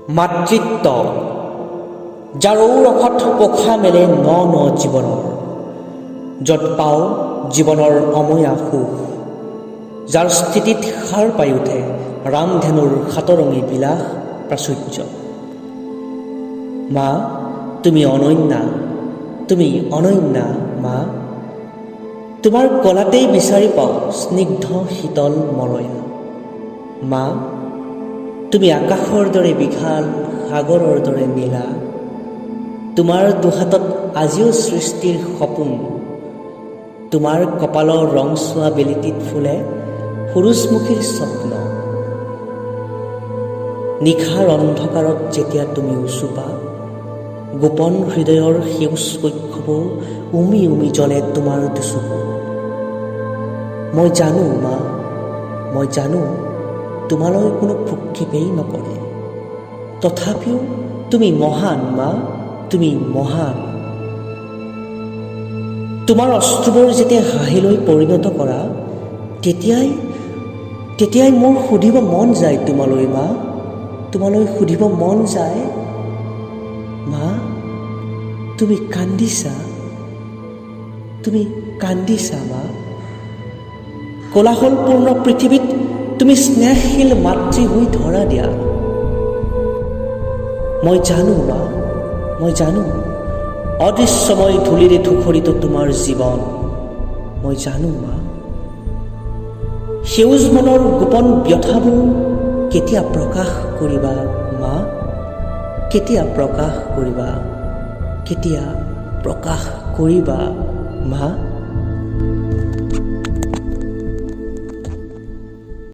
মাতৃত্ব, যাৰ ঔৰসত পোখা মেলে ন ন জীৱনৰ, য'ত পাওঁ জীৱনৰ অময়া সুখ, যাৰ স্থিতিত সাৰ পাই উঠে ৰামধেনুৰ সাতৰঙী বিলাস প্ৰাচুৰ্য। মা, তুমি অনন্যা, তুমি অনন্যা মা। তোমাৰ কোলাতেই বিচাৰি পাওঁ স্নিগ্ধ শীতল মলয়া। মা, তুমি আকাশৰ দৰে বিশাল, সাগৰৰ দৰে নীলা। তোমাৰ দুহাতত আজিও সৃষ্টিৰ সপোন। তোমাৰ কপালৰ ৰংচোৱা বেলিটিত ফুলে সূৰুযমুখীৰ স্বপ্ন। নিশাৰ অন্ধকাৰত যেতিয়া তুমি উচুপা, গোপন হৃদয়ৰ সেউজ কক্ষবোৰ উমি উমি জ্বলে তোমাৰ দুচকুত। মই জানো মা, মই জানো তোমালৈ কোনো ভ্ৰূক্ষেপেই নকৰে। তথাপিও তুমি মহান মা, তুমি মহান। তোমাৰ অশ্ৰুবোৰ যেতিয়া হাঁহিলৈ পৰিণত কৰা, তেতিয়াই তেতিয়াই মোৰ সুধিব মন যায় তোমালৈ মা, তোমালৈ সুধিব মন যায়, মা, তুমি কান্দিছা? তুমি কান্দিছা মা? কোলাহলপূৰ্ণ পৃথিৱীত তুমি স্নেহশীল মাতৃ হৈ ধৰা দিয়া। মই জানো মা, মই জানো অদৃশ্যময় ধূলিৰে ধূসৰিত তোমাৰ জীৱন। মই জানো মা। সেউজ মনৰ গোপন ব্যথাবোৰ কেতিয়া প্ৰকাশ কৰিবা মা? কেতিয়া প্ৰকাশ কৰিবা? কেতিয়া প্ৰকাশ কৰিবা মা?